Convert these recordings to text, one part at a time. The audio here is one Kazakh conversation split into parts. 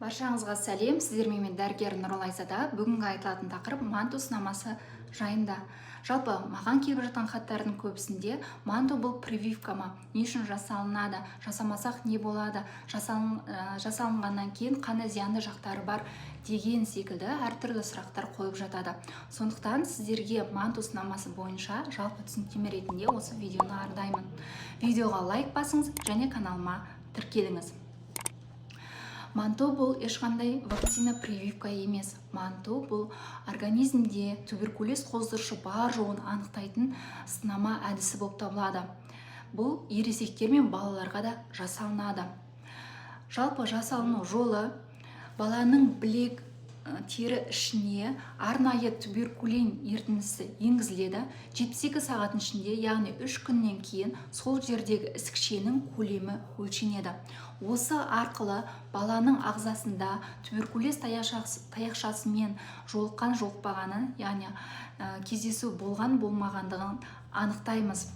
Баршаңызға сәлем! Сіздермен мен, дәрігер Нұрал Айзада. Бүгінгі айтылатын тақырып Манту сынамасы жайында. Жалпы, маған келіп жатқан хаттардың көбісінде: «Манту бұл прививка ма? Не үшін жасалынады? Жасамасақ не болады? Жасалынғаннан кейін қандай зиянды жақтары бар?» деген секілді әртүрлі сұрақтар қойып жатады. Сондықтан сіздерге Манту сынамасы бойынша жалпы түсініктеме ретінде осы видеоны арнаймын. Видеоға лайк басыңыз және каналыма тіркеліңіз. Манту бұл ешқандай вакцина, прививка емес. Манту бұл организмде туберкулез қоздырғышы бар жоғын анықтайтын сынама әдісі болып табылады. Бұл ересектер мен балаларға да жасалынады. Жалпы, жасалыну жолы: баланың білек тері ішіне арнайы туберкулин ерітіндісі енгізіледі. 72 сағаттың ішінде, яғни 3 күннен кейін сол жердегі ісікшенің көлемі өлшенеді. Осы арқылы баланың ағзасында туберкулез таяқшасымен жолыққан жолықпағанын, яғни кездесу болған болмағандығын анықтаймыз.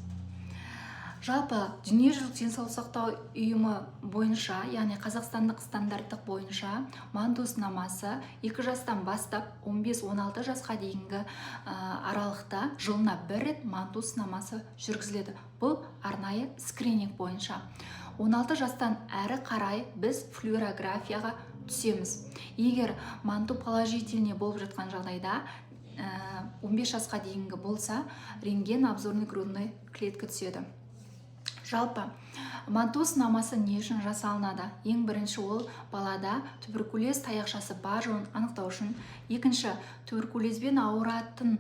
Жалпы, Дүниежүзілік денсаулық сақтау ұйымы бойынша, яғни қазақстандық стандарттық бойынша, Манту сынамасы 2 жастан бастап 15-16 жасқа дейінгі аралықта жылына бір рет Манту сынамасы жүргізіледі. Бұл арнайы скрининг бойынша. 16 жастан әрі қарай біз флюорографияға түсеміз. Егер Манту положительный болып жатқан жағдайда, 15 жасқа дейінгі болса, рентген обзорный грудной клетка түседі. Жалпы, Манту сынамасы не үшін жасалынады? Ең бірінші, ол балада туберкулез таяқшасы бар жоғын анықтау үшін. Екінші, туберкулезбен ауыратын,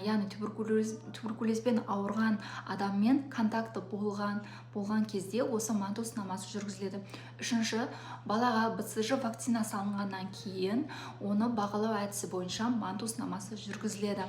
яғни туберкулезбен ауырған адаммен контакты болған кезде осы Манту сынамасы жүргізіледі. Үшінші, балаға БЦЖ вакцина салынғаннан кейін оны бағалау әдісі бойынша Манту сынамасы жүргізіледі.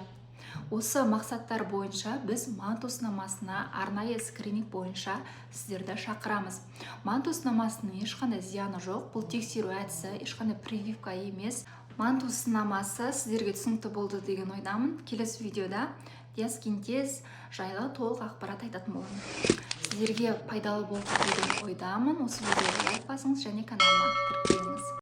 Осы мақсаттар бойынша біз Манту сынамасына арнайы скрининг бойынша сіздерді шақырамыз. Манту сынамасының ешқандай зияны жоқ, бұл тексеру әдісі, ешқандай прививка емес. Манту сынамасы сіздерге түсінікті болды деген ойдамын. Келесі видеода диаскинтез жайлы толық ақпарат айтатын боламын. Сіздерге пайдалы болды деген ойдамын. Осы видеоға лайк басыңыз және каналыма тіркеліңіз.